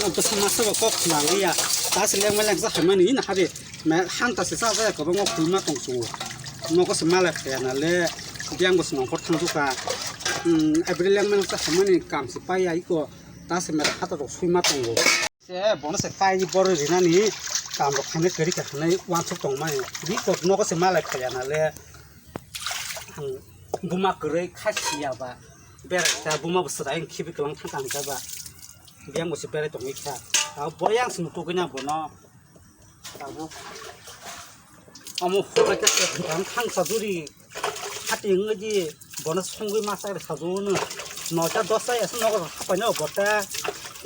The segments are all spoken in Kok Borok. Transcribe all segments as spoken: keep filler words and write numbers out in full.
Bwsa masa bo kok khna liya. Ta se lengma lengsa hai mani na hari. Me hanta se sa sa ko ngo khulma tong su. Nogo se malai phaya na le. Biang bo se nongkhor thang duka. Hmm, every lengma lengsa hai mani kam se paya iko. Ta se me hata rok sui ma tongo. Se bono se kai boro rinani kam rok khainai kwrwi kha khainai wansuk tongmani. Ri kok nogo se malai phaya na le. Ang buma kwrwi kha siya ba. Berai ta buma bo swrai khibi kwlang thang kang ta ba. Biang bo se berai tongwi kha. Ta bo yang sung tugwi na bono. Tabuk. Omo hwnkhe kwthang thangsa duri. Hati wngwi di bono songwi ma chai rwkha jagano. Noita dosta ya se nogo hapai no bota.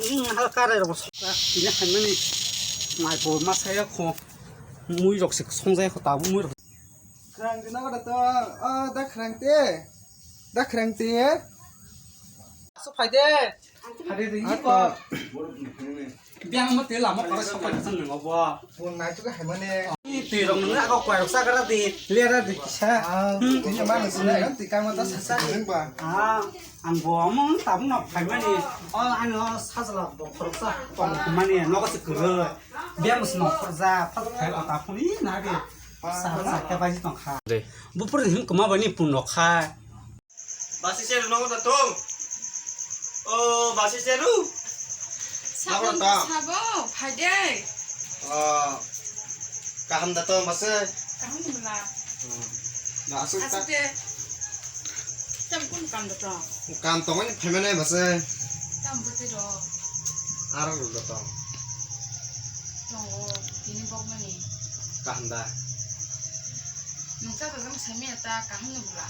Wng ha karai rok sokha. Tini haimani mai bo ma saya kho. Mui rok se songjaya kho tabuk mui rok. Khrang di nogo da to. Ah, da khrang te. Da khrang te. Asuk phai de. Hari ri ko. Biang mo te lama para sopa ni sang ngo bo. Pun nai tu ka hai mane. Ni twi rong nang ako kwai rok sagra di. Lera di kisa. Ah, hmm, tu ma nang sini kan ti kama ta sasa ni ba. Ah, ang bo mo tabung na phai mani. Oh, ano sajla bo khorok sa. Tong mani no ko sikuru. Biang mo sino khorja. Phai ko ta phuni na di. Sa sa ka ba ji tong kha. Bupur hin kuma bani pun no kha. Basi seru nongo da tong. O basi seru. Sabo nabra ta. Sabo, phai de. O kaham da tong basi. Kaham ni bela. Hmm. Na asuk ta. Asuk de. Tam kun kam da tong. Kam tong ni phai mane basi. Tam buti ro. Ar ru da tong. Tongo, tini bok mani. Kaham da. Nungsa da jang sami ta kaham ni bela.